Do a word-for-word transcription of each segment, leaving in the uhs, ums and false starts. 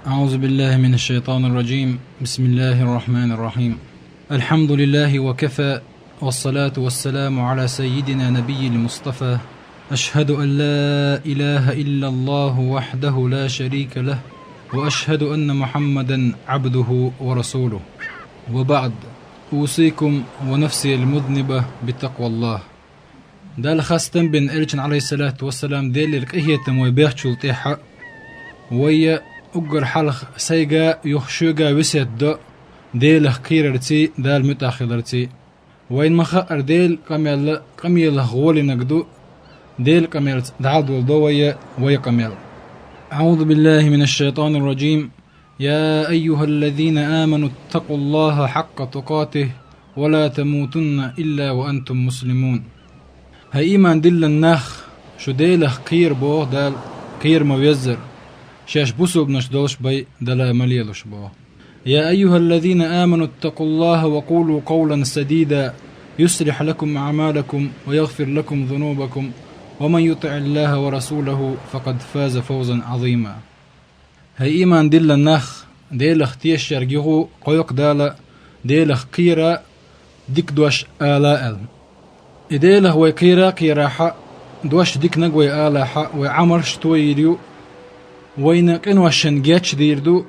أعوذ بالله من الشيطان الرجيم. بسم الله الرحمن الرحيم. الحمد لله وكفى، والصلاة والسلام على سيدنا نبي المصطفى. أشهد أن لا إله إلا الله وحده لا شريك له، وأشهد أن محمدا عبده ورسوله. وبعد، أوصيكم ونفسي المذنبة بتقوى الله. Дала хастам бина Элчан, алейхиссалату вассалам, Делера къахетам вай бехчул тӀехьа, вай уггар хьалха сайга юха шуьга весет до Делах кхерарций, Дала муьтӀахь хиларций. Вайн ма хаъара Делан къамел къамелах гӀолинарг ду, Делан къамелца дӀадолдо вай, вай къамел. أعوذ بالله من الشيطان الرجيم. يا أيها الذين آمنوا اتقوا الله حق تقاته ولا تموتن إلا وأنتم مسلمون. ХӀай иман диллина нах, шу Делах кхера, боху Дала, кхера ма веззара, шаьш бусулбанаш долуш бай дала ма лелаш, боху. يا أيها الذين آمنوا اتقوا الله وقولوا قولا سديدا يصلح لكم أعمالكم ويغفر لكم ذنوبكم ومن يطع الله ورسوله فقد فاز فوزا عظيما. ХӀай иман диллина нах, Делах тешарг юха кхойкху Дала, Делах кхера, дика дош ала аьлла. И Делах вай кхера а кхерахьа, дош диканиг вай алахьа, вай Ӏамалш тойийр ю, вайна къиношна гечдийр ду,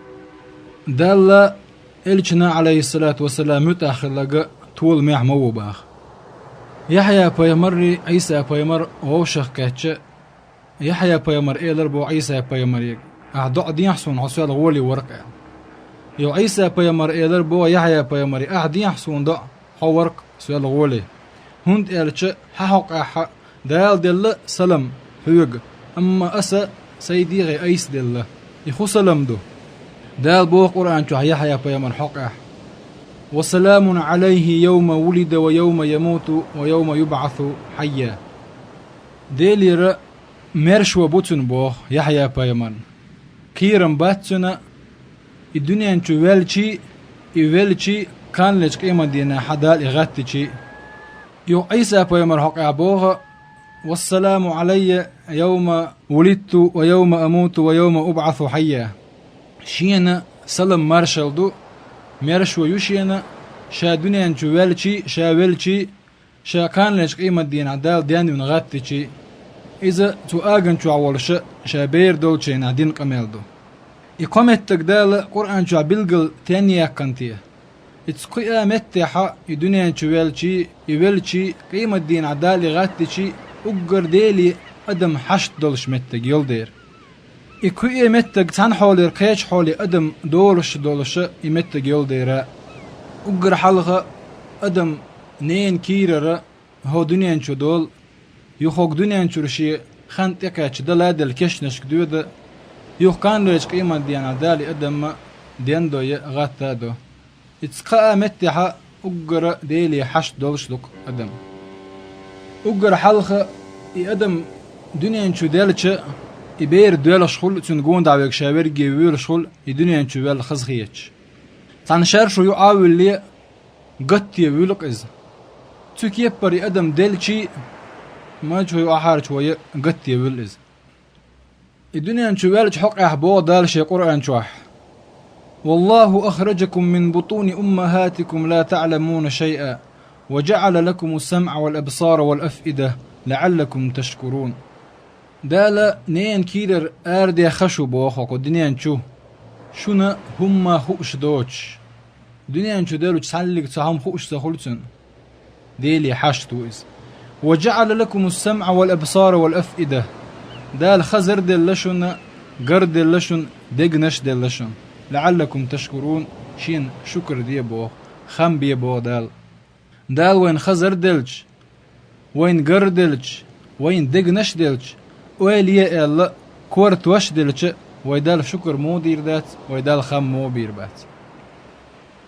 Далла Элчана, алейхиссалату вассалам, муьтӀахь хилларг толамехь ма ву баха. Яхьъя-пайхамаррий, Ӏийса-пайхамар вовшах кхаьчча, Яхьъя-пайхамар элар боху Ӏийса-пайхамаре: «Ахь доӀа дехьа суна, хьо соьл гӀоле варх», – аьлла. Юха Ӏийса-пайхамар элар боху Яхьъя-пайхамаре: «Ахь дехьа суна доӀа, хьо варх соьл гӀоле. ХӀунда аьлча хьан хьокъехь Дала делла салам хьоьга, амма аса сайн дегӀе айса делла. И хӀун салам ду?» Дала боху Къуръан чохь Яхьъя-пайхамар хьокъехь: «وسلام عليه يوم ولد ويوم يموت ويوم يبعث حيا». Делера маршо бу цуьнан, боху Яхьъя-пайхамарна. Кхерам бац цуьнан, и дуьнен чу ваьлчий, и велчий, кханлечу къематдийнахь Дала и гӀаттичий. Юха Ӏийса-пайхамар хьокъехь боху: «والسلام علي يوم ولدت ويوم أموت ويوم أبعث حيا». Шена салам маршалла ду, маршо ю шена, ша дуьнен чу ваьлчий, ша велчий, ша кханлечу къематдийнахь Дала денвина гӀаттичий, иза цу аган чохь волуша ша бер долчу хенахь дина къамел ду. И кхо меттиг Дала Къуръан чохь билггал тенна яьккхина те? Ица кхиа меттехьа, и дуьнен чу ваьлчий, и велчий, къематдийнахь Дала и гӀаттичий, уггар Деле адам хьашт долуш меттиг йолу дера. И кхуье меттиг цхьана хьолера кхечу хьоле адам долуш долуша и меттиг йолу дера. Уггар хьалха адам ненан кийрара хӀо дуьнен чу долу, юха хӀокху дуьнен чуьра шен хан тӀекхаьчча дала а делла кешнашка доьду, юха кханлерчу къематдийнахь Дала и адамма дендо я гӀатта а до. Ица кхаа меттехьа уггара Деле хьашт долуш ду-кх адам. Уггар хьалха и адам дуьнен чу делча, и бер доьлхуш хуьлу, цуьнан гонахь верг ша верриге воьлуш хуьлу, и дуьнен чу ваьлла хазахеташ. Цхьана шаршу юкъа а вуьллий, гатте вуьлу-кх иза. Цу кеппара и адам делчий, мачо юкъахьарчу вай гатте вуьлу иза. И дуьнен чу ваьллачу хьокъехь боху Дала шен Къуръан чохь: «والله أخرجكم من بطون أمهاتكم لا تعلمون شيئا وجعل لكم السمع والأبصار والأفئدة لعلكم تشكرون». Дала ненан кийрара арадаьхна шу боху хӀокху дуьнен чу, шуна хӀумма хууш доцуш. Дуьнен чу деллачу цхьаьллиг цхьа хӀума хууш ца хуьлу цуьнан. Деле хьашт ву иза. «وجعل لكم السمع والأبصار والأفئدة». Дала хазар делла шуна, гар делла шуна, дегнаш делла шуна. «لعلكم تشكرون», шена шукр де боху, хам бе боху Дала. Дала вайна хазар делча, вайна гар делча, вайна дегнаш делча, ойла е аьлла, кортош а делча, вай Далла шукр муха дийр дац, вай Далла хам муха бийр бац.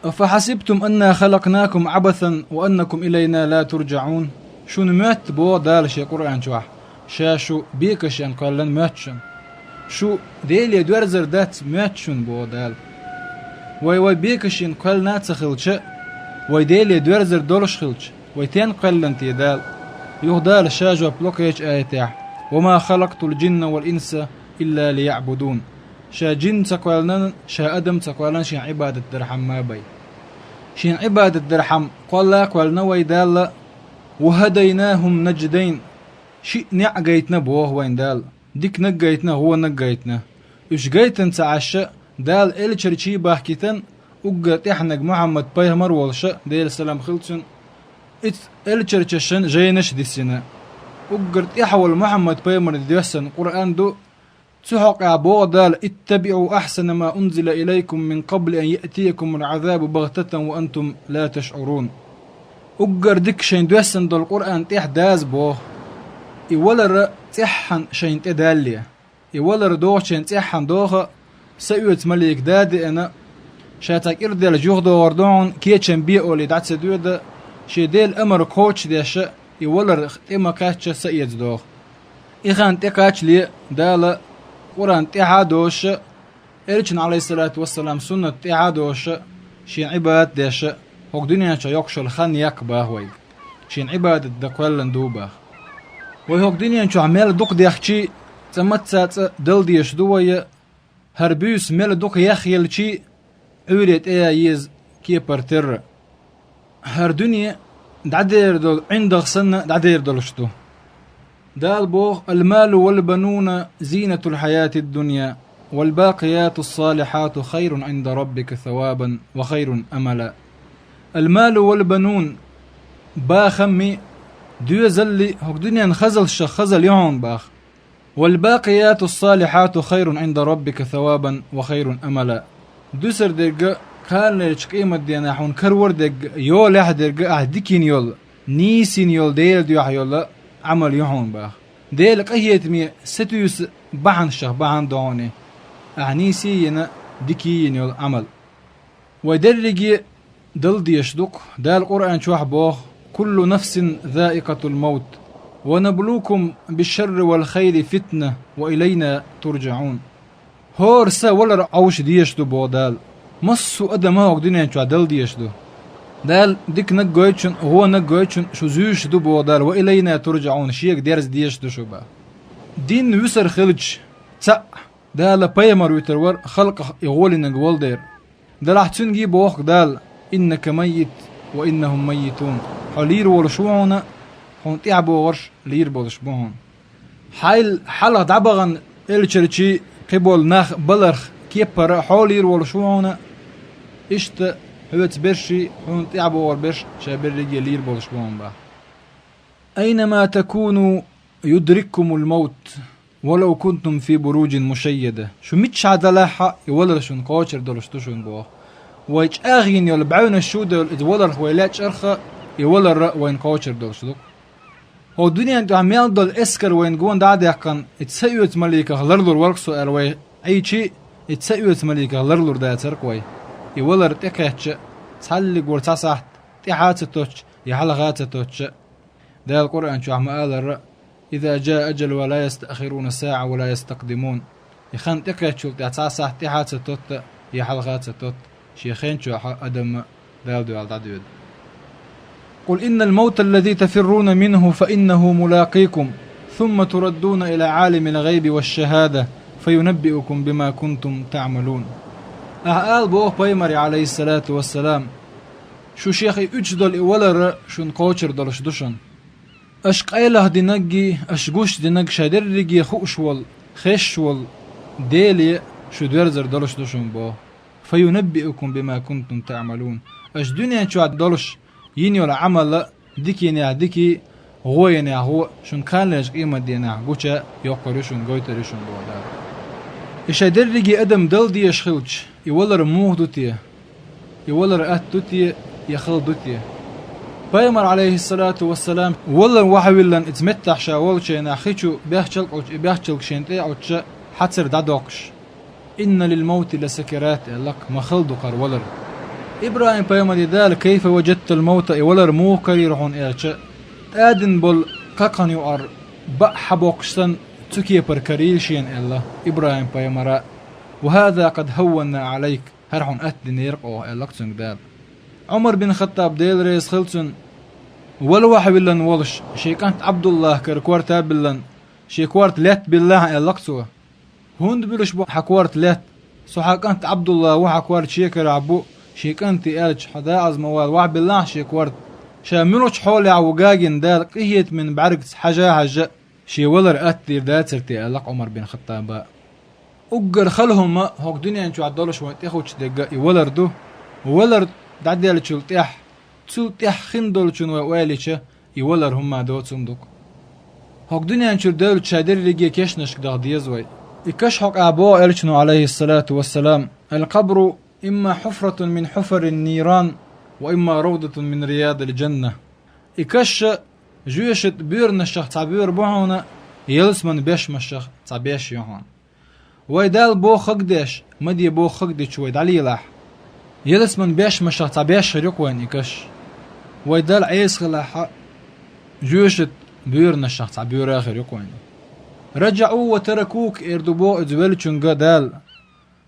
«أفحسبتم أنا خلقناكم عبثا وأنكم إلينا لا ترجعون». Шуна моьтту боху Дала шен Къуръан чохь, ша шу бекашен кхоьллина моьтту шуна. Шу Деле доьрзар дац моьтту шуна боху Дала. Вай, вай бекашен кхоьллина а ца хилча, вай Деле доьрзар долуш хилча, вай стенна кхоьллина те Дала? Юха Дала ша жоп ло кхечу аятехь: «وما خلقت الجن والإنس إلا ليعبدون». ша жин ца кхоьллина, ша адам ца кхоьллина шен Ӏибадат дархьама бай. Шен Ӏибадат дархьама кхолла а кхоьллина вай Дала, «وهديناهم النجدين», шиъ неӀ гайтина боху вайн Дала, диканиг гайтина, вониг гайтина. Уьш гайтина ца Ӏаш, Дала элчанаш чу бахкийтина, уггар тӀаьхьаниг Мухьаммад пайхамар волуш, Делан салам хилла цунна, иза элчанашна жайнаш а дисина. Уггар тӀаьхьа волу Мухьаммад пайхамарна доьссина Къуръан ду, цу хьокъехь боху Дала: «اتبعوا أحسن ما أنزل إليكم من قبل أن يأتيكم العذاب بغتة وأنتم لا تشعرون». Уггар дика шайна доьссина долу Къуръан тӀаьхьа даза боху. И валар цӀеххьана шайна тӀедалале. И валар дохучеран цӀеххьана доху, са оьцу малик да а деана, ша цхьа кӀира даьлча юхадогӀур ду хьуна, кечам бе олий дӀа ца доьду, шен Делан амар кхочушдеш, и валар тӀе ма кхаьчча са оьцу доху. И хан тӀекхачале Дала Къуръан тӀаьхьа а доцуш, Элчан, Ӏалайхиссалату вассалам, суннат тӀаьхьа а доцуш, шен Ӏибадат а деш, хӀокху дуьнен чохь йоккхуш йолу хан яккха боху вайга. Шен Ӏибадат дан кхоьллина ду боху. Вай хӀокху дуьнен чохь мел дукха дехчий, цкъа мацца цкъа дала дезаш ду вай, хӀара буьйса мел дукха яхъелчий, Ӏуьйре тӀе ян еза кепара терра. ХӀара дуьне дӀадер долу ӀиндагӀ санна дӀадер долуш ду. Дала боху: «المال والبنون زينة الحياة الدنيا والباقيات الصالحات خير عند ربك ثوابا وخير أملا». «المال والبنون», бахамми, доьзалли, хӀокху дуьненан хазалшах хазалла ю хьуна боху. «والباقيات الصالحات خير عند ربك ثوابا وخير أملا». Дуьсар дерг а, кханалерчу къематдийнахь хьуна карор дерг а, йолехь дерг а ахь дика йина йолу, нийса йина йолу, Делан дуьхьа йолу Ӏамал ю хьуна боху. Делан къинхетаме сатуьйсу бахьанашах бахьана ду хьуна и, ахь нийса йина, дика йина йолу Ӏамал. Вай дерриге дала дезаш ду-кх, Дала Къуръан чохь боху: «كل نفس ذائقة الموت ونبلوكم بالشر والخير فتنة وإلينا ترجعون». ХӀора са валар Ӏовша дезаш ду, боху Дала. Массо а адам хӀокху дуьнен чохь дала дезаш ду. Дала диканиг гойтучунна, вониг гойтучунна шу зуьйш ду, боху Дала, «وإلينا ترجعون», шега дерза дезаш ду шу боху. Дин вуьсур хилча, цхьаъ Дала пайхамар вуьтур вара халкъах и гӀолинарг волу дела. Делахь цуьнга боху Дала: «إنك ميت وإنهم ميتون». Хьо лийр волуш ву хьуна, хьуна тӀаьхьа богӀурш лийр болуш бу хьуна. Хьайл хьалха дӀабахана элчанаш, кхиболу нах баларх кепара хьо лийр волуш ву хьуна, иштта хьоьца берший, хьуна тӀаьхьа богӀур берш шайн берриге лийр болуш бу хьуна боху. «أينما تكونوا يدرككم الموت ولو كنتم في بروج مشيدة». Шу миччахь далахь а, и валар шуна кхочур долуш ду шуна боху. Вай чӀагӀйина йолу бӀаьвнаш чу а девлла, иза валарх вай лечкъарх а, и валар а вайна кхочур долуш ду. ХӀокху дуьнен тӀехь мел долу эскар вайна гонах дӀа а даьккхина, и ца оьцу маликах ларлур вара-кх со аьлла вай Ӏийчи, и ца оьцу маликах ларлур дацара-кх вай. И валар тӀекхаьчча, цхьаллиг вара цхьа сахьт тӀаьхьа а ца тоттуш, я хьалха а ца тоттуш, Дала Къуръан чохь ма-аллара: «إذا جاء أجلها لا يستأخرون ساعة ولا يستقدمون». И хан тӀекхаьччул тӀаьхьа цхьа сахьт тӀаьхьа а ца тотта, я хьалха а ца тотта, шен хен чохь адам Дала дуьхьал дӀадоьду. «قل إن الموت الذي تفرون منه فإنه ملاقيكم ثم تردون إلى عالم الغيب والشهادة فينبئكم بما كنتم تعملون». Ахьа ала боху пайхамаре, Ӏалайхиссалату вассалам: «Шу шех и уьдуш долу и валар шуна кхочур долуш ду шуна. Аша къайлаха динарггий, аша гуш динарг шайн дерриге хууш волу, хезаш волу Деле шу доьрзур долуш ду шуна боху. فينبئكم بما كنتم تعملون». Аша дуьнен чохь долуш йина йолу Ӏамал а, дика йинехь дикий, гӀо йинехь гӀо, шуна кханалерчу къематдийнахь гуча йоккхур ю шуна, гойтур ю шуна боху Дала. И шайн дерриге адам дала дезаш хилча, и валар муха ду те? И валар атта ду те, я хала ду те? Пайхамар, Ӏалайхиссалату вассалам, валар вахьавиллина иза меттахь ша волчу хенахь хи чу бехчалг Ӏуттуш, и бехчалг шена тӀе а Ӏуттуш, хьацар дӀадоккхуш: «إن للموت لسكرات», аьлла-кх, ма хала ду хӀара валар. ИбрахӀим-пайхамаре Дала: «كيف وجدت الموت», и валар муха карийра хьуна аьлча, тӀадина болу кхакхана юкъара баа хьабоккхуш санна, цу кепара карийла шена аьлла ИбрахӀим-пайхамара. «وهذا قد هونا عليك», хӀара хьуна атта динера-кх оха, аьлла-кх цуьнга Дала. Ӏумар бин Хаттаб, Дела реза хила цунна, вала вахьавиллина волуш, шен кӀант Ӏабдуллахь кара корта а биллина, шен корта лаьтта биллахьа, аьлла-кх цо. ХӀунда буьлуш бу хьан корта лаьтта? Со хьан кӀант Ӏабдулла ву, хьан корта шекарахь бу, шен кӀанте аьлча, хьо дакъаза ма вала, вахь биллахь шен корта. Ша муьлхачу хьолехь ву гагина Дала къинхетаман бӀаьргаца хьажа-хьажа, шен валар атта дийр дацара те, аьлла Ӏумар бин Хаттаба. Уггар хала хӀума хӀокху дуьнен чохь долуш вайн тӀехучу дерг и валар ду. Валар дӀаделлачул тӀаьхьа, цул тӀаьхьа хин долчун вай ойла йича, и валар хӀумма доцун ду-кх. ХӀокху дуьнен чуьра девлча ша дерриге кешнашка даха деза вай. И каш хьокъехь боху элчано, Ӏалайхиссалату вассалам: «Аль-къабру имма хьуфратун мин хьуфарин ниран, ва имма равдатун мин риядил джанна». И каш жоьжахатин боьранашах цхьа боьра бу хьуна, ялсаманин бешмашах цхьа беш ю хьуна. Вай Дала бохург деш, ма де бохург дича вай дӀалелахь, ялсаманин бешмашах цхьа беш хир ю-кх вайна и каш. Вай Далла Ӏеса хилахь, жоьжахатин боьранашах цхьа боьра хир ю-кх вайна. «РаджаӀу ва таракук», эр ду боху иза веллачуьнга Дала: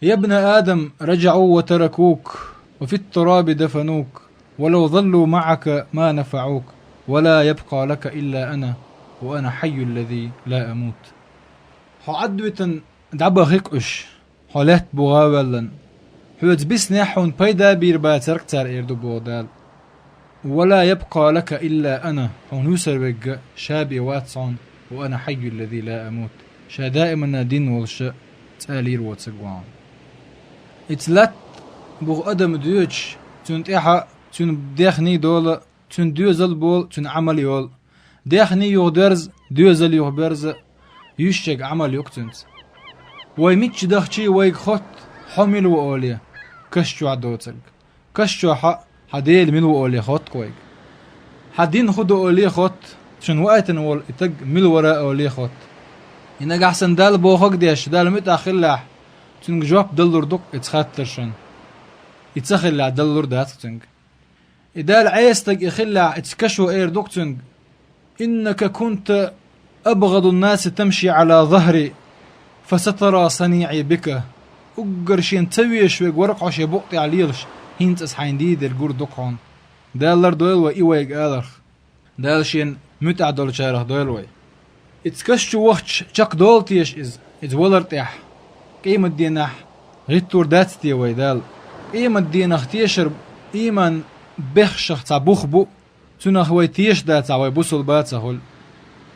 «Я бна Адам, раджаӀу ва таракук, ва фит-тураби дафанук, ва лав заллу маӀака ма нафаӀук, ва ла ябкъа лака илла ана, ва ана хьаййу ллази ла амут». Хьо Ӏадвитина дӀабахи-кх уьш, хьо лаьтта бухахь а ваьллина. Хьоьца биснехь хьуна пайда бийр бацара-кх цара, эр ду боху Дала. «Ва ла ябкъа лака илла ана», хьуна вуьсур верг ша бен вац хьуна, «ва ана хьаййу ллази ла амут», ша даимана дин волуш а, цӀа лийр воцург ву хьуна. Ица латта буху адам доьдуш, цуьнан тӀаьхьа цуьнан дехний дола, цуьнан доьзал болу, цуьнан Ӏамал йолу. Дехний юхаберза, доьзал юхаберза, юьстачега Ӏамал ю-кх цуьнца. Вай мичча дахчий вайга хотту, хьо мила ву олий, каш чохь доцург. Каш чохь хьан Дела мила ву олий хотту-кх вайга. Хьан дин хӀун ду олий хотту, шуна ваийтина волу и стаг мила вара олий хотту. И нагахь санна Далла бохург деш, Далла муьтӀахь хиллехь, цуьнга жоп даллур ду-кх ица хаттаршна. И ца хиллехь, даллур дац-кх цуьнга. И Далла Ӏеса стаг и хиллехь, ица кашо эр ду-кх цуьнга: «Иннака кунта абгӀадан-наси тамши Ӏала захри, фасатара саниӀи бика». Уггар шена ца везаш верг вара-кх хьо шен букъа тӀехь лелаш, хӀинца аса хьайна дийр дерг гур ду-кх хьуна. Дала лардойла вай и вайга аларх. Дала шена муьтӀахь долчарах дойла вай. Ица каш чу вахча чекхдолу теша иза, иза валар тӀехь? Къематденахь гӀиттор дац те вай Дала? Къематденах тешар ийман бехшах цхьа бух бу, цунах вай тешаш дацахь, вай бусулба ца хуьлу.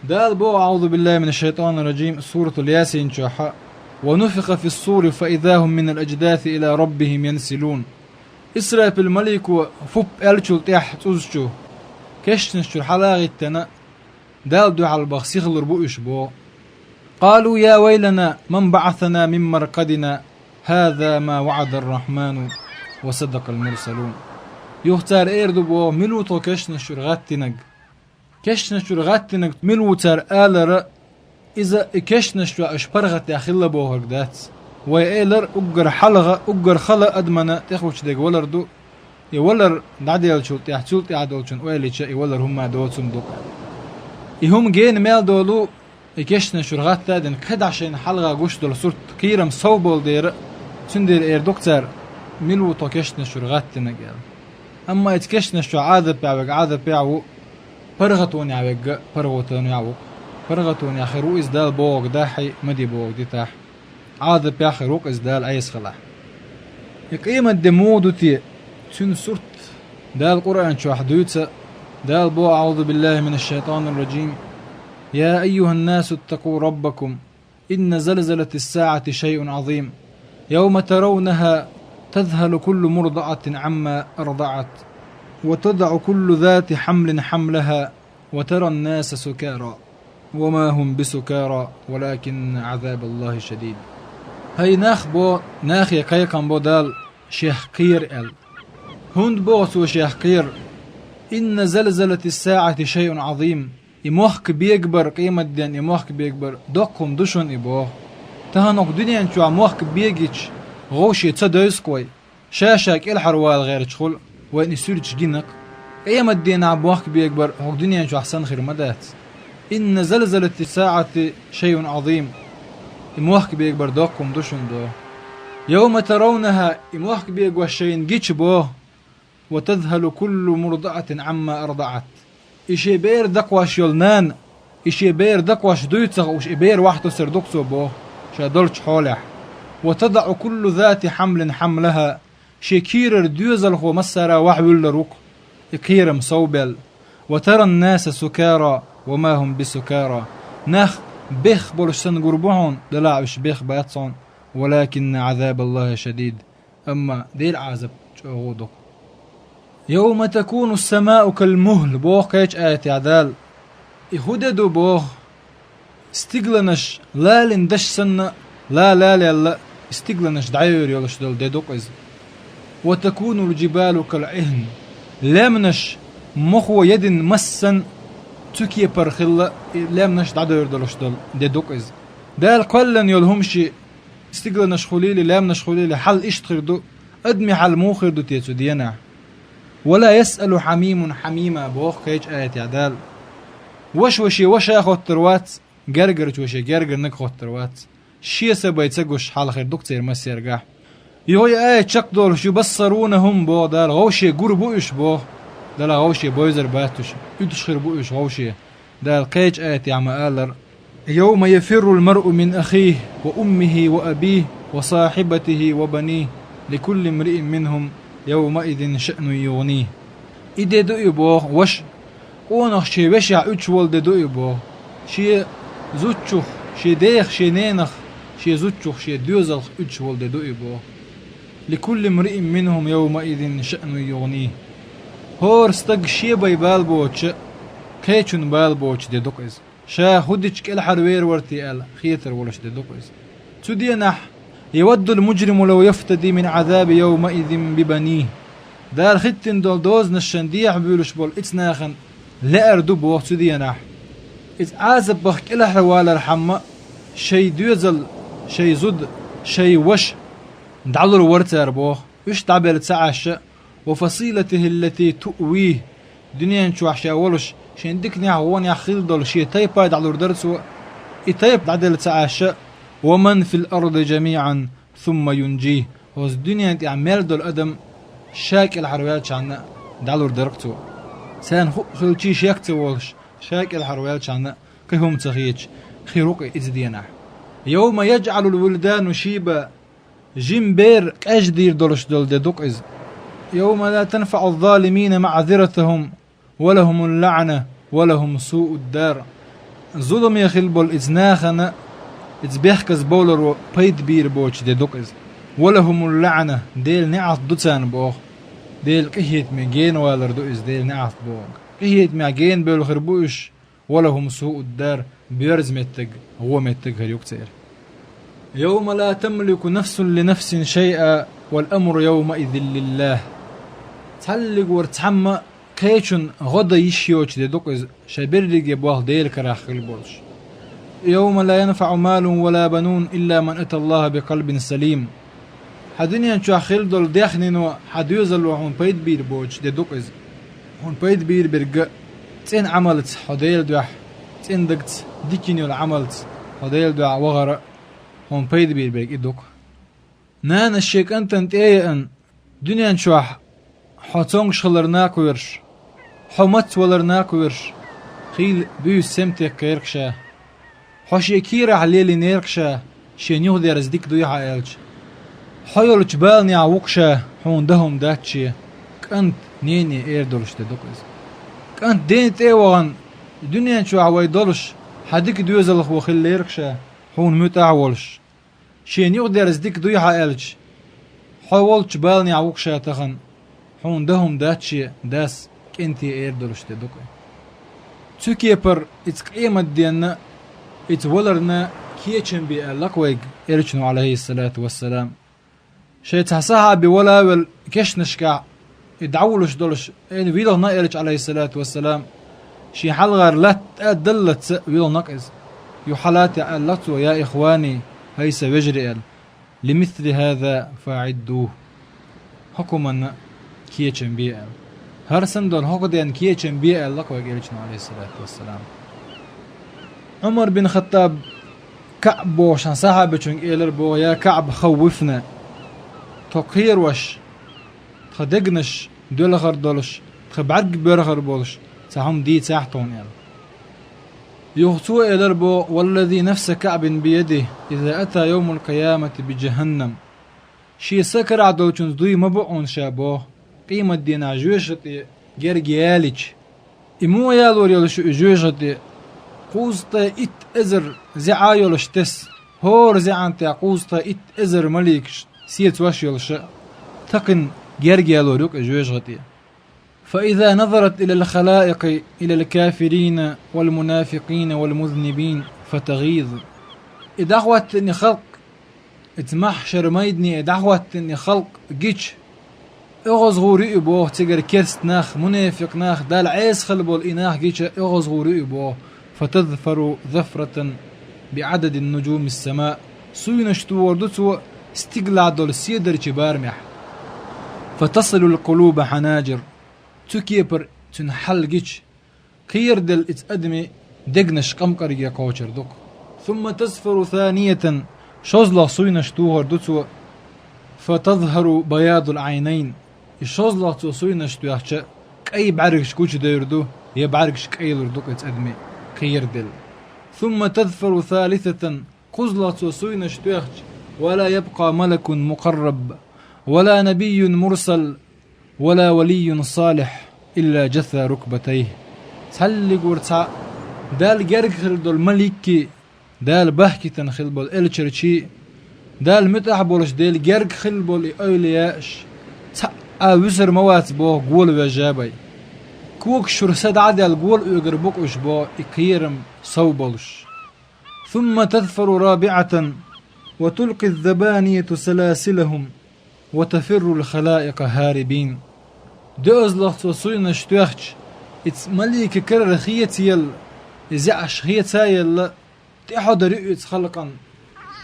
Дала боху, аӀузу биллахи минаш шайтанир раджим, суратул Ясин чохь: «Ва нуфиха фис-сури фа иза хӀум минал аждаси ила раббихӀим янсилун». Исрафил малико фуп аьллачул тӀаьхьа цӀуз чу, кешнаш чуьра хьала а гӀиттина, Далла дуьхьал баха сихалур бу уьш боху. «Къалу я вайлана ман баӀасана мин маркъадина, хӀаза ма ваӀадар-рахьману ва садакъал мурсалун». Юха цара эр ду боху: «Мила ву тхо кешнаш чуьра гӀаттинарг?» Кешнаш чуьра гӀаттинарг мила ву цара алара, иза и кешнаш чохь аша паргӀатдеш хилла бохург дац. Вай элар уггар хьалха, уггар хала адамана тӀехучу дерг валар ду, и валар дӀаделлачул тӀаьхьа, цул тӀаьхьа долчун ойла йича, и валар хӀумма доцун ду-кх. И хӀума гена мел долу, и кешнаш чуьра гӀатта а дина, кхидӀа шайна хьалха гуш долу сурт кхерам сов болу дера, цундела эр ду-кх цара: «Мила ву тхо кешнаш чуьра гӀаттинарг?» аьлла. Амма ица кешнаш чохь Ӏазапехь верг Ӏазапехь ву, паргӀатонехь верг паргӀатонехь ву. ПаргӀатонехь хир ву иза Дала бохург дахьий, ма де бохург дитахь. Ӏазапехь хир ву-кх иза Дала Ӏеса хилахь. И къематде муха ду те? Цуьнан сурт Дала Къуръан чохь дуьйцу, Дала боху: «АӀузу биллахи минаш шайтанир раджим. Я айюхӀан-насу ттакъу раббакум. Инна залзалатис-саӀати шайъун Ӏазим. Явма таравнахӀа тазхӀалу куллу мурдиӀатин Ӏамма ардаӀат. Ва тадаӀу куллу зати хьамлин хьамлахӀа. Ва таран-наса сукара. Ва ма хӀум бисукара, валакинна Ӏазабаллахи шадид». ХӀай нах, бо, нахе кхайкхам бо Дала, шех кхера аьлла. ХӀунда боху цо шех кхера? «Инна залзалатис-саӀати шайъун Ӏазим». И мохк бегабар, къематден и мохк бегабар доккха хӀума ду шуна и боху. Тахана хӀокху дуьнен чохь мохк бегича, гӀовше ца девза-кх вай. Ша-ша кӀелхьарвала гӀерташ хуьлу, вайна и суьрташ гина-кх. Къематденахь мохк бегабар хӀокху дуьнен чохь санна хир ма дац. «Инна залзалатис-саӀати шайъун Ӏазим». И мохк бегабар доккха хӀума ду шуна боху. «Явма таравнахӀа», и мохк бегош шайна гича боху. «Ва тазхӀалу куллу мурдиӀатин Ӏамма ардаӀат». И шен бер дакхош йолу нана, и шен бер дакхош дуй ца хууш, и бер вахьтосар ду-кх цо боху. ша долчу хьолехь. «وتضع كل ذات حمل حملها», шен кийрара доьзалхо массара вахьа вуьллар ву-кх, и кхерам совбаьлла. «وترى الناس سكارى وما هم بسكارى». Нах бех болуш санна гур бу хьуна, делахь уьш бех бац хьуна. «ولكن عذاب الله شديد». Амма Делан Ӏазап чӀогӀа ду-кх. «يوم تكون السماء كالمهل», боху кхечу аятехь Дала. И хӀун де ду боху? Стигланаш лаллин даш санна, ла лалаелла, стигланаш дӀайовр йолуш долу де ду-кх иза. «وتكون الجبال كالعهن». Лаьмнаш мохо едина мас санна, цу кепара хилла, и лаьмнаш дӀадовр долуш долу де ду-кх иза. Дала кхоьллина йолу хӀума ши, стигланаш хуьлийла, лаьмнаш хуьлийла, хьал иштта хир ду, адамийн хьал муха хир ду те цу денахь? «ولا يسأل حميم حميما», боху кхечу аятехь Дала. Ваша ваше ваша хоттур вац, гергарчу ваше гергарниг хоттур вац. Шен са бен ца гуш хьал хир ду-кх церан массаьргахь. Юха и аят чекхдолуш: «يبصرونهم», боху Дала, вовше гур бу уьш боху. Дала вовше бевзар бац уьш, уьдуш хир бу уьш вовше. Дала кхечу аятехь ма-аллара: «يوم يفر المرء من أخيه وأمه وأبيه وصاحبته وبنيه لكل امرئ منهم يومئذ شأن يغنيه». И де ду и боху, ваша, къонах шен вешех уьдуш волу де ду и боху. Шен зудчух, шен дех, шен ненах, шен зудчух, шен доьзалх уьдуш волу де ду и боху. «لكل امرئ منهم يومئذ شأن يغنيه». ХӀора стаг шен бен бала боцуш, кхечун бала боцуш де ду-кх иза. Ша хӀун дича кӀелхьарвер вара те аьлла хетар волуш де ду-кх иза. Цу денахь: «يود المجرم لو يفتدي من عذاب يومئذ ببنيه». Дала хӀиттина долу дозанаш шайн дехьа буьйлуш болу эцу нахана лаьар ду боху цу денахь. Иза Ӏазапах кӀелхьарвалархьама, шайн доьзал, шайн зуда, шайн ваша дӀалур вара цара боху. Уьш дӀабелла ца Ӏаш, «وفصيلته التي تؤويه», дуьнен чохь ша волуш, шен диканехь, вонехь хилла долу шен тайпа дӀалур дара цо, и тайпа дӀаделла ца Ӏаш, «ومن في الأرض جميعا ثم ينجيه», оцу дуьнен тӀехь мел долу адам ша кӀелхьарваьллачхьана дӀалур дара-кх цо. Царна хӀуъа хилчий шек ца волуш, ша кӀелхьарваьллачхьана кхин хӀума ца хеташ, хир ву-кх иза денахь. «يوم يجعل الولدان شيبا», жима бер къеждийр долуш долу де ду-кх иза. «يوم لا تنفع الظالمين معذرتهم ولهم اللعنة ولهم سوء الدار». Зуламе хилла болу иза нахана, иза бехказа бовларо пайда бийр боцуш де ду-кх иза. «ولهم اللعنة», Делан неӀалт ду царна боху. Делан къинхетаме генавалар ду иза, Делан неӀалт боху. Къинхетамехь гена бевлла хир бу уьш. «ولهم سوء الدار», боьрза меттиг, гӀо меттиг хир ю-кх церан. «يوم لا تملك نفس لنفس شيئا والأمر يومئذ لله». Цхьаллиг вара цхьамма кхечун гӀо дан йиш йоцуш де ду-кх иза, шайн берриге болх Делан карахь хилла болуш. «يوم لا ينفع مال ولا بنون إلا من أتى الله بقلب سليم». Хьан дуьнен чохь хилла долу даьхнино, хьан доьзало хьуна пайда бийр боцуш де ду-кх иза. Хьуна пайда бийр берг а цӀена Ӏамалца хьо Делан дуьхьа, цӀена дагца, дика йина йолу Ӏамалца хьо Делан дуьхьа вахара а хьуна пайда бийр берг и ду-кх. Нанас шен кӀантана тӀе а еана, дуьнен чохь хьо цомгуш хиларна а кхоьруш, хьо мацваларна а кхоьруш, хийла буьйса сема теккхера-кх ша. Хьо шен кийрахь лелийнера-кх ша, шен юхадерза дика дуй хьан аьлча. Хьо йолчу баланехь ву-кх ша, хьуна дан хӀума дац шен, кӀант нене эр долуш де ду-кх иза. КӀант ден тӀе а вахана, дуьнен чохь вай долуш, хьан дика доьзалхо хиллера-кх ша, хьуна муьтӀахь а волуш. Шен юхадерза дика дуй хьан аьлча, хьо волчу баланехь ву-кх ша тахана, хьуна дан хӀума дац шен, дас кӀанте эр долуш де ду-кх. Цу кепара иза къематденна, иза валарна кечам бе аьлла-кх вайга Элчано, алейхиссалату вассалам. Шайн цхьа сахьаби вала а велла, кешнашкахь и дӀавулуш долуш, Ӏийна вилхина Элча, алейхиссалату вассалам, шен хьалхара латта тӀадаллалц вилхина-кх иза. Юха хьалатта аьлла цо: «Я ихвани, хӀай сан вежарий», аьлла, «لمثل هذا فأعدوه». ХӀокхунна кечам бе аьлла. ХӀара санна долу хӀокху денна кечам бе аьлла-кх вайга Элчано, алейхиссалату вассалам. Ӏумар бин Хаттаб КаӀб бохучу сахьабачуьнга элира боху: «Я КаӀб, хаввифна, тхо кхерош, тхан дегнаш доьлхур долуш, тхан бӀаьрг боьрхур болуш цхьа хӀума дийцахьа тхуна», аьлла. Юха цо элира боху: «والذي نفس كعب بيده، إذا أتى يوم القيامة بجهنم». Шен са карахь долчунца дуй ма бу хьуна ша боху, къематдийнахь жоьжахати тӀе герга ялийча. И муха ялор йолуш ю и жоьжахати тӀе? Кхузткъе итт эзар зӀе а йолуш тесна, хӀора зӀенна тӀехь кхузткъе итт эзар маликаш сецош йолуша, такхина герга ялор ю-кх и жоьжахати тӀе. فإذا نظرت إلى الخلائق، إلى الكافرين والمنافقين والمذنبين فتغيظ. И дӀахӀоттийна халкъ, и махьшар майдане и дӀахӀоттийна халкъ гича, оьгӀазгӀур ю и боху, цигара керста нах, мунафикъ нах, Далла Ӏеса хилла болу и нах гича, оьгӀазгӀур ю и боху. فتظفر ظفرة بعدد نجوم السماء. Суйнаш тохар ду цо стигалахь долу седарчийн барамехь. فتصل القلوب حناجر. Цу кепара цуьнан хьал гича, кхераделла иза адамийн дегнаш къамкъарге кхочур ду-кх. ثم تظفر ثانية. ШозлагӀа суйнаш тохар ду цо. فتظهر بياض العينين. И шозлагӀа цо суйнаш тоьхча, кӀайн бӀаьргаш гучудевр ду, я бӀаьргаш кӀайлур ду-кх иза адамийн, кхераделла. ثم تظفر ثالثة. КхузлагӀа цо суйнаш тоьхча, ولا يبقى ملك مقرب، ولا نبي مرسل، ولا ولي صالح، إلا جثى ركبتيه. Цхьаллигур цхьа Далла герга хилла долу маликкий, Дала бахкийтина хилла болу элчанашкий, Далла муьтӀахь болуш Делан герга хилла болу и эвлаяаш, цхьаъ а вуьсур ма вац боху, гола вежа бай. Когаш чуьра са дӀа а даьлла, гола оьгур бу-кх уьш боху, и кхерам сов болуш. ثم تظفر رابعة وتلقي الزبانية سلاسلهم وتفر الخلائق هاربين. ДоьазлагӀа цо суйнаш тоьхча, иза маликийн карара хецаелла, и зӀеш хецаелла, тӀехьодар ю иза халкъана,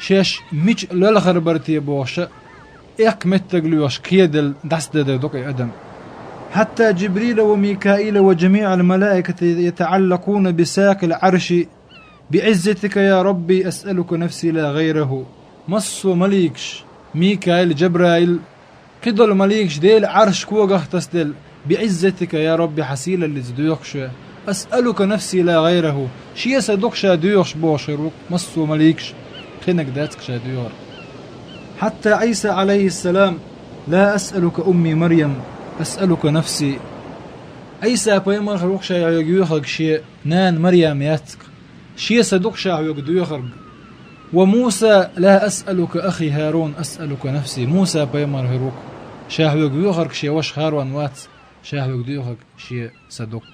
шаьш мича лоьлхур бара те бохуша, эккха меттиг лоьхуш кхеделла дӀасадаьдер ду-кх и адам. حتى جبريل وميكائيل وجميع الملائكة يتعلقون بساق العرش. بعزتك يا ربي أسألك نفسي لا غيره. Массо а маликаш, Микаил, Джабраил, кхидолу маликаш Делан Ӏарш когах тасаделла, بعزتك يا ربي, хьан сийлаллица доьхуш ву. أسألك نفسي لا غيره. Шен са ду-кх ша доьхуш бохуш хир ву-кх массо а маликаш, кхинаг дац-кх ша доьхур. حتى عيسى عليه السلام: لا أسألك أمي مريم، أسألك نفسي. Ӏийса пайхамар хир ву-кх ша хьоьга йоьхург шен нана Марьям яц-кх. Шен са ду-кх ша хьоьга доьхург. وموسى: لا أسألك أخي هارون، أسألك نفسي. Муса пайхамар хир ву-кх ша хьоьга йоьхург шен ваша ХӀарон вац, ша хьоьга доьхург шен са ду-кх.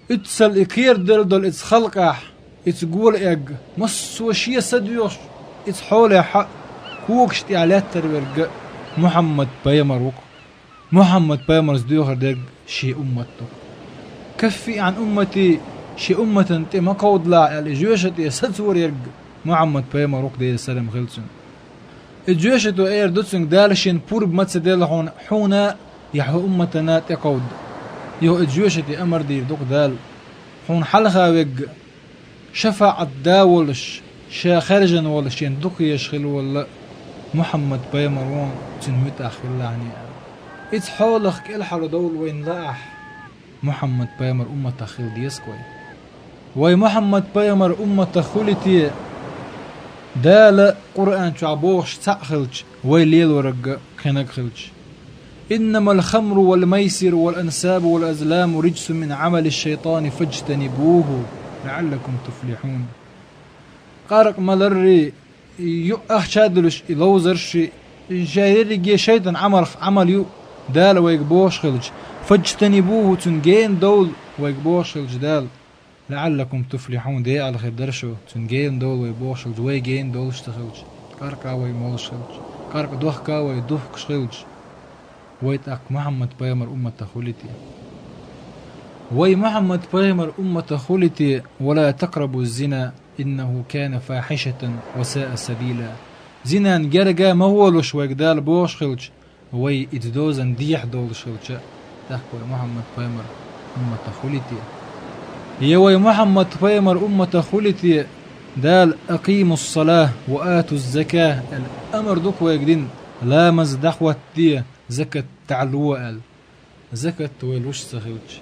Уьццал и кхераделла долу иза халкъехь, иза гола эгга, массо а шен са доьхуш, иза хьолехь а когаш тӀехь лаьттара верг а Мухьаммад пайхамар ву-кх. Мухьаммад пайхамарца доьхур дерг шен уммат ду. كفي عن أمتي, шен умматан тӀе ма кховдалахь аьлла, и жоьжахати тӀе сацор ерг Мухьаммад пайхамар ву-кх, Делан салам хила цунна. И жоьжахато эр ду цуьнга: Дала шен пурба ма ца делла хьуна, хьуна я хьан умматана тӀекховда. Юха и жоьжахати амар дийр ду-кх Дала: хьуна хьалха верг, шафаӀат да волуш, ша хаьржина волу, шен дукха езаш хила волу Мухьаммад пайхамар ву, цуьнан муьтӀахь хилалахьаний аьлла. Иза хьолах кӀелхьара довла вайна лаахь, Мухьаммад пайхамар умматах хила деза-кх вай. Вай Мухьаммад пайхамар умматах хуьлий те, Дала Къуръан чохь бохуш цхьаъ хилча, вай лелораг а кхинаг хилча. إنما الخمر والميسر والأنصاب والأزلام رجس من عمل الشيطان فاجتنبوه لعلكم تفلحون. Къаркъа маларрий, юкъа ахча а дуьллуш и ловзаршший, и шайн ерриге шайтан Ӏамалх Ӏамал ю, Дала вайга бохуш хилча, فاجتنبوه, цуьнан гена довла вайга бохуш хилча Дала. لعلكم تفلحون, декъала хир дара шу, цуьнан гена довла вай бохуш хилча, вай гена довлуш ца хилча, къаркъа вай молуш хилча, къаркъа дохка вай духкуш хилча, вай тӀаккха Мухьаммад пайхамар умматах хуьлий те? Вай Мухьаммад пайхамар умматах хуьлий те? ولا تقربوا الزنا إنه كان فاحشة وساء سبيلا. Зинан герга ма гӀолаш вайга Дала бохуш хилча, вай иза дозан дехьа долуш хилча, тӀаккха вай Мухьаммад пайхамар умматах хуьлий те? Я вай Мухьаммад пайхамар умматах хуьлий те, Дала أقيموا الصلاة وآتوا الزكاة аьлла амар ду-кх вайга дина, ламаз дӀахӀоттаде, закат дӀалуо аьлла. Закат вай луш ца хилча,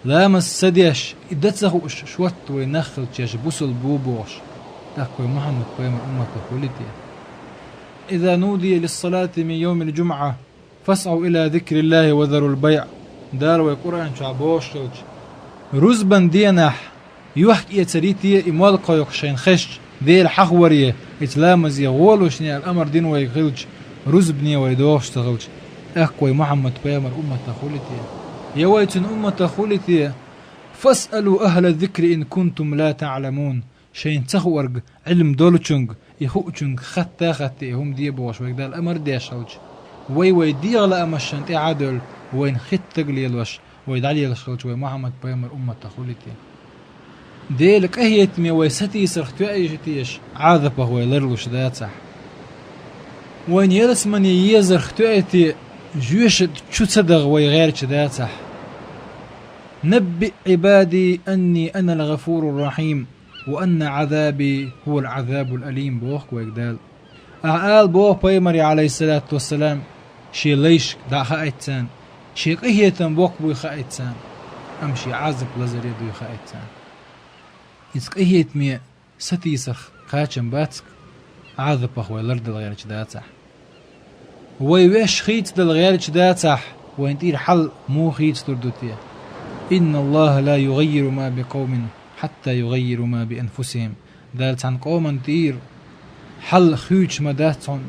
Ламаз ца деш, и дан ца хууш, шортта вай нах хилча, бусалба бу бохуш, тӀаккха вай Мухьаммад-пайхамар умматах хуьлий те? «إذا نودي للصلاة من يوم الجمعة فاسعوا إلى ذكر الله وذروا البيع». Дала вай Къуръан чохь бохуш хилча, рузбан денахь йохк-эцар йитий и молла кхойкхуш шайна хезча, Дела хьахаваре, и ламазе гӀолаш аьлла амар дина вайга хилча, рузбане вай дохуш ца хилча, тӀаккха вай Мухьаммад-пайхамар умматах хуьлий те? Я вай цуьнан умматах хуьлий те? «فاسألوا أهل الذكر إن كنتم لا تعلمون». Шайна ца хуург, Ӏилма долчуьнга, и хуучуьнга хатта а хатта и хӀума де бохуш вайга Дала амар деш хилча, вай вайн дегӀан лаамашна тӀаьхьа а девлла, вайна хетарг лелош, вай дӀалелаш хилча, вай Мухьаммад-пайхамар умматах хуьлий те? Делан къинхетаме вай сатийсарх тоьий теша, Ӏазапах вай ларлуш дацахь? Вайна ялсамане езарх тоьий те, жоьжахати чу ца даха вай гӀерташ дацахь? «نبئ عبادي أني أنا الغفور الرحيم وأن عذابي هو العذاب الأليم», боху вайга Дала. Ахьа ала боху пайхамаре, Ӏалайхиссалату вассалам, шен лайшка дӀа хаийта царна, шен къинхетам боккха буй хаийта царна, амма шен Ӏазап лазаре дуй хаийта царна. Иза къинхетаме сатийсарх кхачам бац, Ӏазапах вай лардала гӀерташ дацахь? Вай ваьш хийцадала гӀерташ дацахь, вайна тӀера хьал муха хийцалур ду те? «إن الله لا يغير ما بقوم حتى يغيروا ما بأنفسهم». Дала цхьана къоманна тӀера хьал хуьйцуш ма дац хьуна,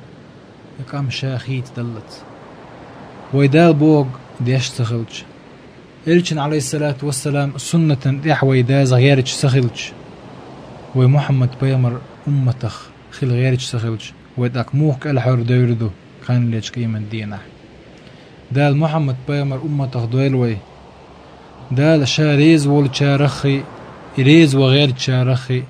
и къам ша хийцадаллалц. Вай Дала бохург деш ца хилча, Элчан, Ӏалайхиссалату вассалам, суннатана тӀехь вай даза гӀерташ ца хилча, вай Мухьаммад-пайхамар умматах хила гӀерташ ца хилча, вай тӀаккха муха кӀелхьардевр ду кханалечу къематан дийнахь? Дала Мухьаммад-пайхамар умматах дойла вай. Дала Ша реза волчараххий, и реза ван гӀертачараххий,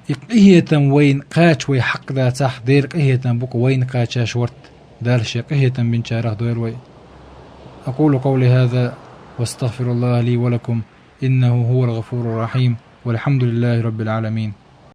и къинхетам вайна кхача вай хьакъ дацахь, Делан къинхетам бу-кх вайна кхача шортта, Дала Шен къинхетам бинчарах дойла вай. أقول قولي هذا وأستغفر الله لي ولكم، إنه هو الغفور الرحيم، والحمد لله رب العالمين.